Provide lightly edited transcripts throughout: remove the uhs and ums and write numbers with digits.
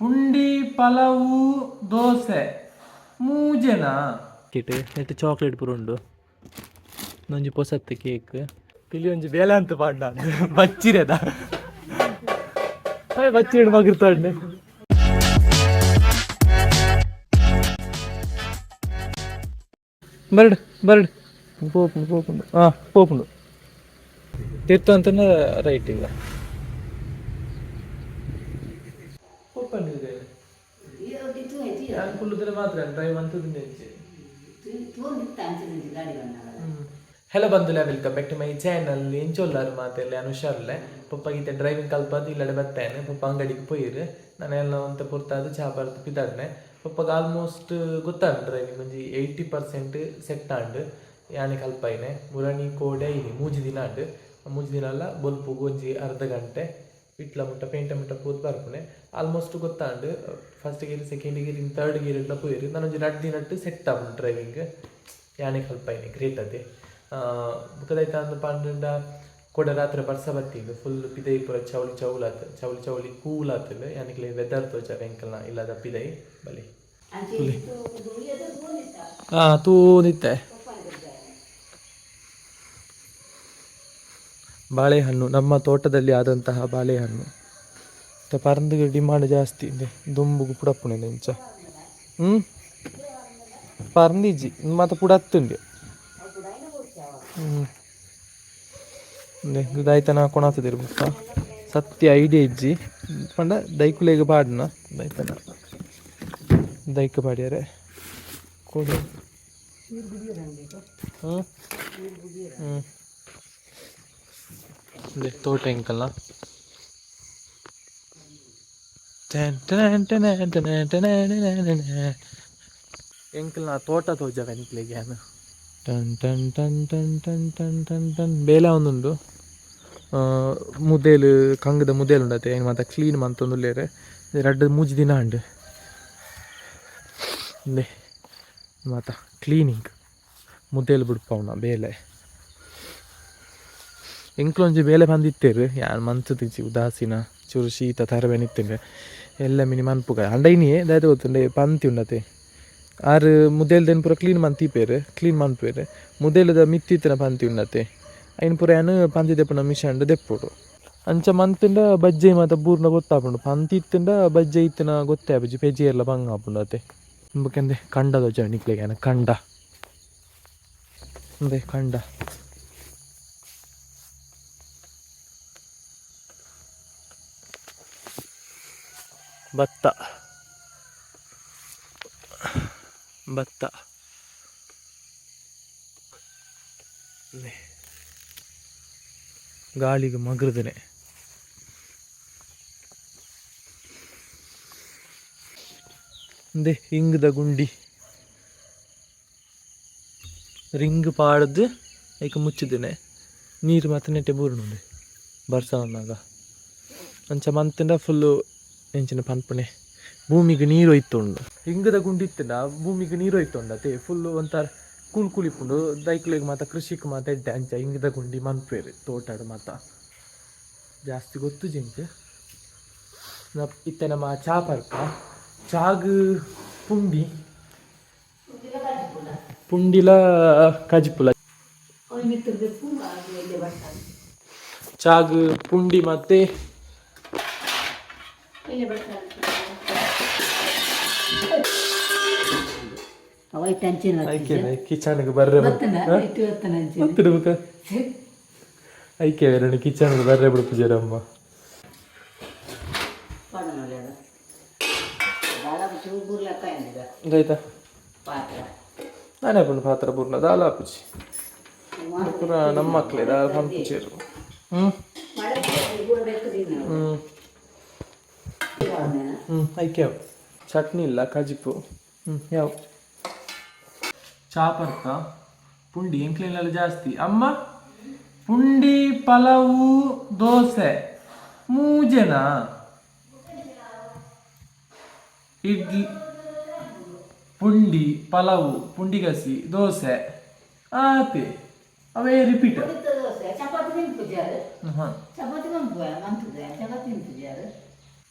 ಪುಂಡಿ ಪಲವು ದೋಸೆ ಮೂಜೆನಾ ಕೇಟ್ ನೆಟ್ ಚಾಕ್ಲೇಟ್ ಪೂರ ಉಂಡು. ಒಂಜಿ ಪೊಸತ್ತು ಕೇಕ್ ಪಿಲಿ ಒಂಜಿ ಬೇಲೆ ಅಂತ ಪಾಡ್ಡ ಬಚ್ಚಿರೆದ ಬಚ್ಚಿರೆ ಮಗಿರ್ತಾಡ್ನೆ. ಬರ್ಡ್ ಬರ್ಡ್ ಪೋಪುಂಡು ಪೋಪುಂಡು ಹಾಂ ಪೋಪುಂಡು ತೀರ್ಥ ಅಂತನ ರೈಟ್ ಈಗ ಪೋಪಂಡು. ಯಾನ್ ಕುಲ್ಲುದ್ರೆ ಮಾತ್ರ ಡ್ರೈವ್ ಅಂತದ್ದು. ಹಲೋ ಬಂಧುಲೆ, welcome back to my channel. ಎಂಚೊಲ್ಲಾರು ಮಾತೆಲ್ಲ? ನಾನು ಹುಷಾರ್ಲೆ. ಪಪ್ಪ ಗೀತೆ ಡ್ರೈವಿಂಗ್ ಕಲ್ಪದು ಇಲ್ಲಡೆ ಬತ್ತೇನೆ. ಪಪ್ಪ ಅಂಗಡಿಗೆ ಪೋಯಿರು. ನಾನು ಎಲ್ಲ ಒಂತೆ ಪೊರ್ತಾದು ಚಾ ಪರ್ದು ಪಿದಾಡ್ನೆ. ಪಪ್ಪಗೆ ಆಲ್ಮೋಸ್ಟ್ ಗೊತ್ತಾಂಡ್ ಡ್ರೈವಿಂಗ್, ಒಂಜಿ 80% ಸೆಟ್ ಆಂಡ್. ಯಾನೆ ಕಲ್ಪಾಯಿನೆ ಮುರಣಿ ಕೋಡೆ ಇನಿ 3 ದಿನ ಆಂಡ್. 3 ದಿನ ಅಲ್ಲ, ಬೊಲ್ಪುಗು ಒಂಜಿ ಅರ್ಧ ಗಂಟೆ ಇಟ್ಲ ಮುಟ್ಟ ಪೇಂಟೆ ಮುಟ್ಟ ಪೋದು ಬರ್ಪುನೆ. Almost ಗೊತ್ತಾಂಡ್. First gear, second gear, in third gear ಎಲ್ಲ ಪೋಯಿರು. ನಾನು ಒಂಜಿ 2 ದಿನಟ್ಟು ಸೆಟ್ ಆಪುಂಡು ಡ್ರೈವಿಂಗ್. ಯಾನೆ ಕಲ್ಪಾಯಿನಿ, ಗ್ರೇಟ್ ಅದೇ. ಬುಕ್ಕದಾಯ್ತ ಅಂದ್ ಪಂಡ ಕೋಡೆ ರಾತ್ರಿ ಬರ್ಸ ಬತ್ತಿಂಡು. ಫುಲ್ ಪಿದೈ ಪೂರ ಚೌಲಿ ಚೌಲಾತ್, ಚೌಲಿ ಚೌಲಿ ಕೂಲ್ ಆತುಂಡು. ಯಾನಿಕ್ಲೆ ವೆದರ್ ತೋಜಾವೆ ಎಂಕಲ್ನ ಇಲ್ಲದ ಪಿದೈ ಬಲಿ. ಹಾಂ, ತೂನಿತ್ತೆ ಬಾಳೆಹಣ್ಣು, ನಮ್ಮ ತೋಟದಲ್ಲಿ ಆದಂತಹ ಬಾಳೆಹಣ್ಣು. ಮತ್ತೆ ಪರಂದಿಗೆ ಡಿಮಾಂಡ್ ಜಾಸ್ತಿ ಇದೆ. ದುಂಬುಗು ಪುಡಪ್ಪುನೆ ಇಂಚ. ಹ್ಞೂ, ಪರಂದಿಜ್ಜಿ ಮತ್ತೆ ಪುಡತ್ತುಂಡು. ಹ್ಞೂ, ದಾಯ್ತನ ಕೊಣಾತದಿರು ಬುಕ್ಕ ಸತ್ಯ ಐಡಿಯಾ ಇಜ್ಜಿ. ಪಂಡ ದೈಕುಲೆಗ್ ಪಾಡ್ನ ದೈತನ ದೈಕ್ ಪಾಡ್ಯರೆ ಕೊಡು. ಹ್ಞೂ ಹ್ಞೂ, ಅದೇ ತೋಟ ಎಂಕಲ್ನ. Ten ten ten ten ten ten. ಎಂಕಲ್ನ ತೋಟ ತೋಜಾವೆ ನಿಕ್ಲೆಗ್ ಯಾನ್. ಟನ್ ಟನ್ ಟನ್ ಟನ್ ಟನ್ ಟನ್ ಟನ್ ಟನ್. ಬೇಲೆ ಒಂದುಂಡು. ಮುದೇಲು ಕಂಗದ ಮುದೇಲು ಉಂಡತೆ, ಐನ್ ಮಾತ ಕ್ಲೀನ್ ಮಂತೊಂದುಲ್ಲೆರ್. 2-3 ದಿನ ಆಂಡ್. ಇಂದೆ ಮಾತ ಕ್ಲೀನಿಂಗ್, ಮುದೇಲು ಬುಡ್ಪವುನ ಬೇಲೆ. ಎಂಕ್ಲೊಂಜಿ ಬೇಲೆ ಬಂದಿತ್ತೇರು, ಯಾನ್ ಮಂತುದಿಜ್ಜಿ. ಉದಾಸೀನ, ಚೂರು ಶೀತ ತರಬೇನ್ ಇತ್ತಿಂಡ್. ಎಲ್ಲ ಮಿನಿ ಮನ್ಪುಗ ಅಂಡ ಇನಿಯೇ ದಾದ ಗೊತ್ತುಂಡೆ, ಪಂತಿ ಉಂಡತೆ. ಆರ್ ಮುದೇಲ್ದೆನ್ ಪೂರ ಕ್ಲೀನ್ ಮಂತಿಪೇರು, ಕ್ಲೀನ್ ಮನ್ಪುವೆರ್. ಮುದೇಲದ ಮಿತ್ತಿತ್ತಿನ ಪಂತಿ ಉಂಡತೆ, ಐನ್ ಪೂರ ಯಾನ್ ಪಂತಿ ದೆಪ್ಪುನ ಮಿಷನ್ಡ್ ದೆಪ್ಪೊಡು. ಅಂಚ ಮಂತ್ಂಡ ಬಜ್ಜೈ ಮಾತ ಬೂರ್ನ ಗೊತ್ತಾಪುಂಡು. ಪಂತಿ ಇತ್ತಂಡ ಬಜ್ಜೈ ಇತ್ತಿನ ಗೊತ್ತೇ ಆಪುಜಿ, ಪೆಜಿಯೆರ್ಲ ಬಂಗ ಆಪುಂಡು ಅತೆ. ಬೊಕೆಂದೆ ಕಂಡ ದೊಜ್ಜ ನಿಕ್ಲೆಗ್ ಯಾನ್ ಕಂಡ. ಇಂದೆ ಕಂಡ. ಭತ್ತ ಭತ್ತ. ಇಂದೆ ಗಾಳಿಗೆ ಮಗ್ರದನೆ. ಇಂದೆ ಇಂಗ್ದ ಗುಂಡಿ, ರಿಂಗ್ ಪಾಡ್ದು ಐಕ್ ಮುಚ್ಚಿದ್ದೇನೆ. ನೀರು ಮಾತ್ರ ನೆಟ್ಟೆ ಬೂರುಂಡು ಬರ್ಸ ಬಂದಾಗ. ಅಂಚ ಮಂತ್ಂಡ ಫುಲ್ಲು ಎಂಚಿನ ಪನ್ಪುನೆ, ಭೂಮಿಗೆ ನೀರು ಒಯ್ತುಂಡು. ಇಂಗದ ಗುಂಡಿ ಇತ್ತಂಡ ಭೂಮಿಗೆ ನೀರು ಒಯ್ತುಂಡು ಅತೆ. ಫುಲ್ ಒಂಥರ ಕೂಲ್ ಕೂಲ್ ಇಪ್ಪುಂಡು. ದೈಕ್ಲೆಗ್ ಮಾತ, ಕೃಷಿಕ್ ಮಾತ ಎಡ್ಡೆ. ಅಂಚ ಇಂಗದ ಗುಂಡಿ ಮನ್ಪುವೆರ್ ತೋಟಡ್ ಮಾತ. ಜಾಸ್ತಿ ಗೊತ್ತುಜಿ ಎಂಕ್. ಇತ್ತೆ ನಮ್ಮ ಚಾ ಪರ್ಪ. ಚಾಗ್ ಪುಂಡಿ, ಪುಂಡಿಲ ಕಜಿಪುಲ. ಚಾಗ್ ಪುಂಡಿ ಮತ್ತೆ ಕಿಚನ್ಗೆ ಬರ್ರೆ ಬುಕ್ಕ ಐಕೆ ಬೇರೆ. ಕಿಚನ್ಗೆ ಬರ್ರೆ ಬಿಡು ಪೂಜಾರಮ್ಮ. ಆಯ್ತಾ, ನಾನೇ ಪುಂಡು ಪಾತ್ರ ಪೂರ್ಣ ದಾಲ ಆಪುಜಿ ಪೂರ. ನಮ್ಮ ಮಕ್ಕಳೇ ದಾಲ ಪನ್ಪುಜೆರು. ಹ್ಞೂ ಹ್ಞೂ ಹ್ಞೂ, ಐಕೆ ಯಾವ ಚಟ್ನಿ ಇಲ್ಲ, ಕಜಿಪು. ಹ್ಞೂ, ಯಾವ ಚಾ ಪರ್ತ. ಪುಂಡಿ ಎಂಕ್ಲೆಲ್ಲ ಜಾಸ್ತಿ. ಅಮ್ಮ, ಪುಂಡಿ ಪಲವು ದೋಸೆ ಮೂಜೆನಾ? ಇಡ್ಲಿ, ಪುಂಡಿ ಪಲಾವು, ಪುಂಡಿಗಸಿ, ದೋಸೆ ಆತೆ. ಅವೇ ರಿಪೀಟ್. ಹಾಂ.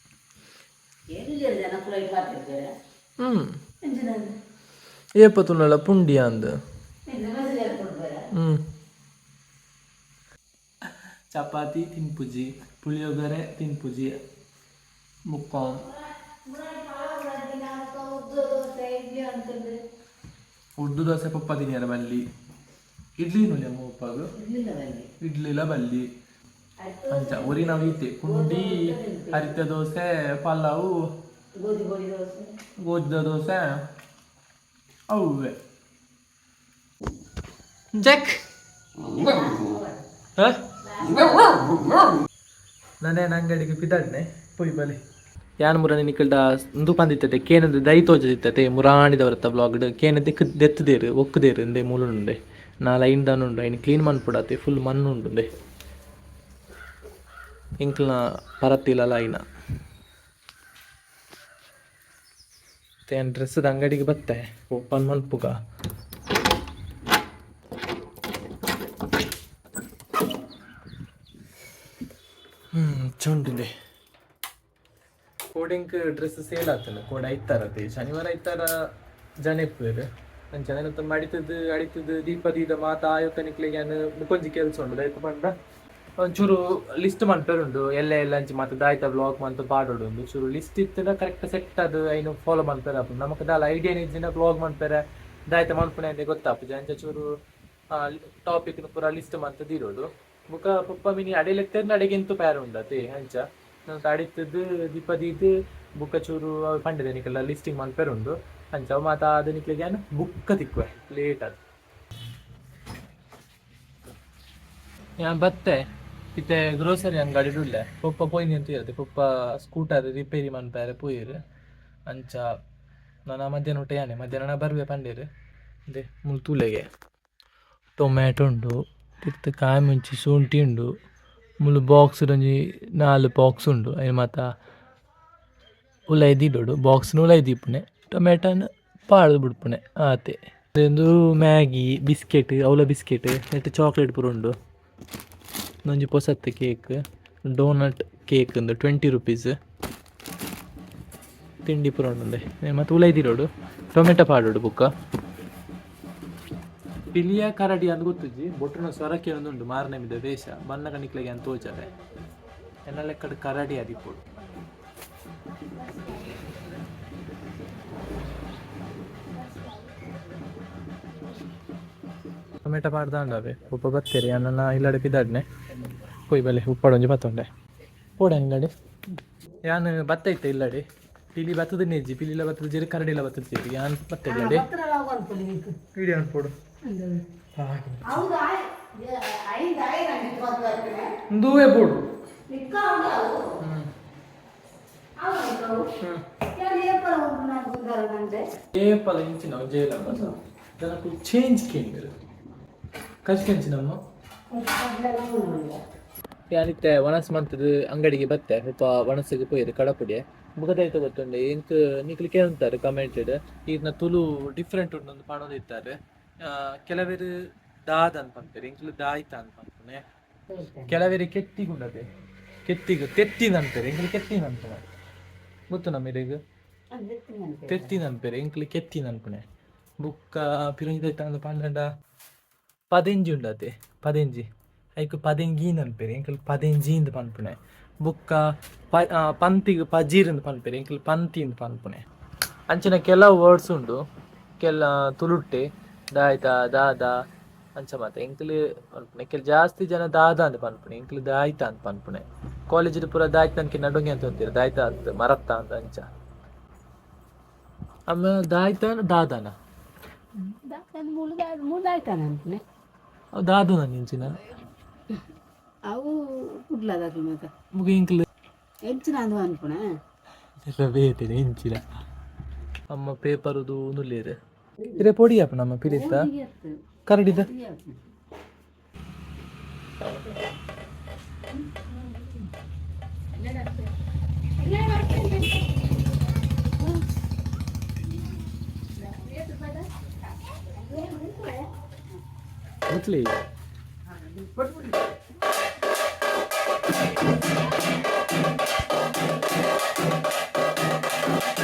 ಹ್ಞೂ ಏಪ ತುಳ್ಳಲ್ಲ ಪುಂಡಿ ಅಂದ್. ಹ್ಞೂ, ಚಪಾತಿ ತಿನ್ಪುಜಿ, ಪುಳಿಯೋಗರೆ ತಿನ್ಪುಜಿ, ಮುಕ್ಕ ಉರ್ದು ದೋಸೆ ಪಪ್ಪ ತಿನ್ನಿಯರ ಬಲ್ಲಿ, ಇಡ್ಲಿ ನುಲಿ ಅಮ್ಮ ಪಪ್ಪಾಗ ಇಡ್ಲಿಲ ಬಲ್ಲಿ. ಅಂಚ ಒರಿ ನಾವು ಈತೆ ಪುಂಡಿ, ಹರಿತ ದೋಸೆ, ಪಲಾವು, ಗೋಧಿದ ದೋಸೆ ಅವುವೆ. ಜಕ್ ನಾನೇನು ಅಂಗಡಿಗೆ ಪಿದಾಡ್ನೆ ಪೊಯ್ ಬಲೆ. ಯಾನ್ ಮುರಾನಿ ನಿಕಲ್ಡ ಉಂದು ಪಂದಿತ್ತತೆ, ಕೇನದ ದೈ ತೋಜದಿತ್ತತೆ ಮುರಾಣಿದವರತ್ತ ಬ್ಲಾಗ್ಡ್. ಕೇನ ದೆಕ್ ದೆತ್ತದೇರು ಒಕ್ಕುದೇರು ಇಂದೆ ಮೂಲುಂಡೆ. ನಾಲ್ ಐನ್ ದಾನ ಉಂಡು, ಐನ್ ಕ್ಲೀನ್ ಮನ್ಪುಡಾತೆ. ಫುಲ್ ಮಣ್ಣು ಉಂಡುಂದೆ. ಎಂಕ್ಲ್ನ ಪರತ್ತಿಲಲ ಐನ ಯಾನ್ ಡ್ರೆಸ್ದ ಅಂಗಡಿಗೆ ಬತ್ತೆ, ಓಪನ್ ಮನ್ಪುಗ. ಚೊಂಡಿದೆ. ಕೋಡಿಂಗ್ ಡ್ರೆಸ್ ಸೇಲ್ ಆಗ್ತದೆ. ಕೋಡ ಐತಾರತೆ, ಶನಿವಾರ ಐತಾರ ಜನ ಇಪ್ಪುವೆರ್. ಅಂಚ ನೆನತ ಮಡಿತದ್ದು ಅಡಿತದ್ದು ದೀಪ ದೀದ ಮಾತ ಆಯೋತ. ನಿಕ್ಲೆಗ್ ಯಾನ್ ಬುಕೊಂಜಿ ಕೆಲಸ ಉಂಡು. ದಾಯ್ತು ಪಂಡ ಒಂಚೂರು ಲಿಸ್ಟ್ ಮನ್ಪೆರುಂಡು. ಎಲ್ಲ ಎಲ್ಲ ಅಂಚಿ ಮಾತ ದಾಯ್ತ ಬ್ಲಾಗ್ ಮಂತ್ ಪಾಡೊಡು. ಒಂದು ಚೂರು ಲಿಸ್ಟ್ ಇತ್ತಂಡ ಕರೆಕ್ಟ್ ಸೆಟ್ ಅದು ಐನು ಫಾಲೋ ಮನ್ಪೆರೆ ಆಪುಂಡು. ನಮಕ್ ದಾಲ ಐಡಿಯಾ ಇಜ್ಜಿಂಡ ಬ್ಲಾಗ್ ಮನ್ಪೆರೆ ದಾಯ್ತ ಮನ್ಪುನೆ ಅಂದೆ ಗೊತ್ತಾಪುಜಿ. ಅಂಚ ಚೂರು ಟಾಪಿಕ್ ಪೂರ ಲಿಸ್ಟ್ ಮಂತ್ ದೀಡೊಡು. ಬುಕ ಪೊಪ್ಪ ಮಿನಿ ಅಡೆಲೆತ್ತೆರ್ನ ಅಡೆಗೆ ಎಂತು ಪ್ಯಾರ ಉಂಡತೆ. ಅಂಚ ಅಡಿತದ್ದು ದೀಪ ದೀದ್ ಬುಕ್ಕ ಚೂರು ಪಂಡೆದೆ ನಿಕಲ್ಲ ಲಿಸ್ಟಿಂಗ್ ಮನ್ಪೆರೆ ಉಂಡು. ಅಂಚ ಅವು ಮಾತ ಅದು ನಿಕ್ಲೆಗ್ ಯಾನ್ ಬುಕ್ಕ ತಿಕ್ಕುವೆ ಲೇಟ್ ಅದು. ಯಾನ್ ಬತ್ತೆ, ಇತ್ತೆ ಗ್ರೋಸರಿ ಅಂಗಡಿ ಉಲ್ಲೆ. ಪೊಪ್ಪ ಪೋಯಿನಿ ಅಂತ ಇರುತ್ತೆ. ಪೊಪ್ಪ ಸ್ಕೂಟರ್ ರಿಪೇರಿ ಮನ್ಪೆರೆ ಪೋಯಿರು. ಅಂಚ ನಾನು ಮಧ್ಯಾಹ್ನ ಊಟ ಯಾನೆ ಮಧ್ಯಾಹ್ನ ಬರುವೆ ಪಂಡೇರು. ಅದೇ ಮುಲ್ ತೂಲೆಗೆ ಟೊಮ್ಯಾಟೊ ಉಂಡು, ತಿರ್ತ್ ಕಾಯಿ ಮುಂಚಿ, ಶುಂಠಿ ಉಂಡು. ಮುಲು ಬಾಕ್ಸ್ ಒಂಜಿ ನಾಲ್ ಬಾಕ್ಸ್ ಉಂಡು. ಐನ್ ಮಾತ ಉಲಾಯಿ ದೀಡೊಡು. ಬಾಕ್ಸ್ನ ಉಲಾಯಿ ದೀಪುನೆ, ಟೊಮೆಟೊನ ಪಾಡ್ದು ಬುಡ್ಪುನೆ, ಆತೆ. ಉಂದು ಮ್ಯಾಗಿ, ಬಿಸ್ಕೆಟ್, ಅವ್ಲ ಬಿಸ್ಕೆಟ್, ನೆಟ್ ಚಾಕ್ಲೇಟ್ ಪೂರ ಉಂಡು. ಒಂಜಿ ಪೊಸತ್ ಕೇಕ್, ಡೋನಟ್ ಕೇಕ್ ಉಂದು, 20 ರುಪೀಸ್. ತಿಂಡಿ ಪೂರ ಉಂಡು. ಮತ್ತು ಉಲಾಯಿ ದೀಡೊಡು, ಟೊಮೆಟೊ ಪಾಡೊಡು. ಬುಕ್ಕ ಪಿಲಿಯ ಕರಡಿ ಅಂದ್ ಗೊತ್ತುಜ್ಜಿ, ಬೊಟ್ಟುನ ಸ್ವರಕ್ಕೆ ಉಂಡು. ಮಾರನೆಮಿದ ವೇಷ ಬಣ್ಣ ಕಣಿಕ್ಲೆಗೆ ಅಂತ ತೋಚರೆ. ಎನ್ನ ಲೆಕ್ಕಡ್ ಕರಡಿ ಅದಿಪ್ಪೊಡು. ಟೊಮೆಟೊ ಪಾಡ್ದಾಂಡವೆ. ಉಪ್ಪ ಬತ್ತೀರಿ ಅನ್ನ ಇಲ್ಲಡೆ ಪಿದಾಡ್ನೆ. ಪೊಯ್ ಬಲೆ, ಉಪ್ಪಾಡೊಂಜಿ ಬತ್ತೊಂಡೆ ಪೋಡ ಇಲ್ಲಡೆ. ಯಾನ್ ಬತ್ತ ಇತ್ತೆ ಇಲ್ಲಡೆ. ಪಿಲಿ ಬತ್ತದ ನೆಜ್ಜಿ, ಪಿಲಿಲ ಬತ್ತದ ಜೇರು, ಕರಡಿಲ ಬತ್ತದ ಜೇರು. ಯಾನ್ ಬತ್ತ ಇಲ್ಲಡೆ ಇಡೀ ಅನ್ಪೋಡು. ದೂವೆ ಬೋಡು. ಏಪಲ ಇಂಚಿನ ಜೈಲ ಜನಕು ಚೇಂಜ್ ಕೇಂದ್ರ ಕಚ್ಕೆಂಚಿನಮ್ಮ. ಯಾನಿತ್ತೆ ಒಣಸ್ ಮಂತದ ಅಂಗಡಿಗೆ ಬತ್ತೆ. ಸ್ವಲ್ಪ ಒಣಸಿಗೆ ಪೋಯಿರು ಕಡಪುಡಿ. ಬುಕದಾಯ್ತ ಗೊತ್ತುಂಡೆ ಎಂಕ್ ನಿಕ್ಲು ಕೇಳ್ತಾರೆ ಕಮೆಂಟೆಡ್, ಈರ್ನ ತುಳು ಡಿಫ್ರೆಂಟ್ ಉಂಡು ಒಂದು ಪಣೊಂದು ಇತ್ತಾರೆ. ಕೆಲವೆರು ದಾದ ಅಂತ ಪನ್ಪೆರ್, ಎಂಕ್ಲು ದಾಯ್ತ ಅಂತ ಪನ್ಪುನೆ. ಕೆಲವೆರು ಕೆತ್ತಿಗುಂಡದೆ, ಕೆತ್ತಿಗ್ ತೆತ್ತಿನ ಅನ್ಪೆರ್, ಎಂಕ್ಲು ಕೆತ್ತಿನ ಅನ್ಪುನೆ. ಗೊತ್ತು ನಮ್ಮಿರೆಗ್? ತೆತ್ತಿನ ಅನ್ಪೆರ್, ಎಂಕ್ಲು ಕೆತ್ತಿನ ಅನ್ಪುನೆ. ಬುಕ್ಕ ಪಿರಂಜಿ ಅಂದ್ ಪಂಡಂಡ ಪದೆಂಜಿ ಉಂಡತೆ, ಪದೆಂಜಿ ಐಕ್ ಪದೆಂಗಿನ್ ಅನ್ಪೆರ್, ಎಂಕ್ಲು ಪದೆಂಜಿ ಅಂದ್ ಪನ್ಪುನೆ. ಬುಕ್ಕ ಪಂತಿಗ್ ಪಜೀರ್ ಅಂದ್ ಪನ್ಪೆರ್, ಎಂಕ್ಲು ಪಂತಿ ಅಂದ್ ಪನ್ಪುನೆ. ಅಂಚಿನ ಕೆಲವು ವರ್ಡ್ಸ್ ಉಂಡು ಕೆಲ ತುಳುಟ್ಟೆ, ದಾಯ್ತ, ದಾದ ಅಂಚ ಮಾತ ಎಂಕ್ಲು ಪನ್ಪುನೆ. ಕೆಲ ಜಾಸ್ತಿ ಜನ ದಾದ ಅಂದ್ ಪನ್ಪುನೆ, ಎಂಕ್ಲು ದಾಯ್ತ ಅಂದ್ ಪನ್ಪುನೆ. ಕಾಲೇಜಿಡ್ ಪೂರ ದಾಯ್ತ ಅನ್ಕೆ ನಡುಂಗೆ ಅಂತ ಅಂತೀರ, ದಾಯ್ತ ಅಂತ ಮರತ್ತ ಅಂತ ಅಂಚ. ಆಮೇಲೆ ದಾಯ್ತ ದಾದನ ಮೂದಾಯ್ತಾನ. ಅವು ದಾದ ಇಂಚಿನ. ಅವು ಕುಡ್ಲದಾಕ್ಲು ಮಾತ. ಮುಗ ಎಂಕ್ಲು ಎಂಚಿನ ಅಂದು ಅನ್ಪುಣ. ಬೇತೆ ಇಂಚಿನ ಅಮ್ಮ ಪೇಪರುದು ನುಲ್ಲೇರು ಇರೆ ಪೊಡಿ ಅಪ್ಪ ನಮ್ಮ ಪಿಲಿತ್ತ ಕರಡಿದ. ಮುಟ್ಲಿ.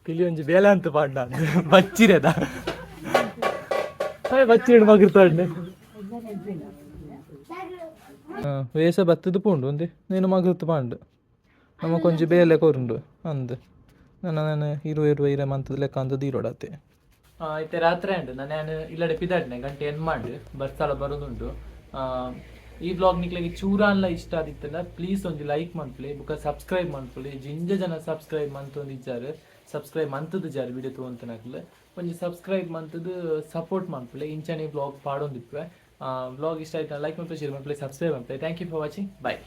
ಪಿಲಿ ಒಂಜಿ ಬೇಲೆ ಅಂತ ಪಾಡ್ನ ಬಚ್ಚಿರೆದ ಬಚ್ಚಿರೆ ಮಗಿರ್ತಾಡ್ನೆ. ವೇಷ ಬತ್ತದ ಪೋಂಡು ಒಂದೆ ನೀನು ಮಗುರ್ತು ಪಾಂಡು ನಮಕೊಂಜಿ ಬೇಲೆ ಕೊರುಂಡು ಅಂದ್ ನನ್ನ ನಾನು ಇರುವ ಇರುವ ಇರ ಮಂತದ ಲೆಕ್ಕ ಅಂತ ದೀರೋಡತ್ತೆ. ಇತ್ತೆ ರಾತ್ರಿ ಅಂಡು ನಾನು ಇಲ್ಲಡೆ ಪಿದಾಡ್ನೆ ಗಂಟೆ ಎನ್ಮಾಂಡು ಬರ್ಸಾಲ ಬರೋದುಂಡು. ಈ ಬ್ಲಾಗ್ ನಿಕ್ಲೆಗ್ ಚೂರಾನ್ಲ ಇಷ್ಟ ಆದಿತ್ತಂಡ ಪ್ಲೀಸ್ ಒಂಜಿ ಲೈಕ್ ಮನ್ಪುಲೆ, ಬುಕ್ಕ ಸಬ್ಸ್ಕ್ರೈಬ್ ಮನ್ಪುಲೆ. ಜಿಂಜ ಜನ ಸಬ್ಸ್ಕ್ರೈಬ್ ಮಂತೊಂದಿಜ್ಜಾರು, ಸಬ್ಸ್ಕ್ರೈಬ್ ಮಂತದಿಜ್ಜಾರು. ವಿಡಿಯೋ ತೂವಂತನಕ್ಲು ಒಂಜಿ ಸಬ್ಸ್ಕ್ರೈಬ್ ಮಂತದ್ದು ಸಪೋರ್ಟ್ ಮನ್ಪುಲೆ. ಇಂಚನೆ ಬ್ಲಾಗ್ ಪಾಡೊಂದಿಪ್ಪೆ. ಬ್ಲಾಗ್ ಇಷ್ಟ ಆಯ್ತಾ ಲೈಕ್ ಮನ್ಪುಲೆ, ಶೇರ್ ಮನ್ಪುಲೆ, ಸಬ್ಸ್ಕ್ರೈಬ್ ಮನ್ಪುಲೆ. Thank you for watching, bye.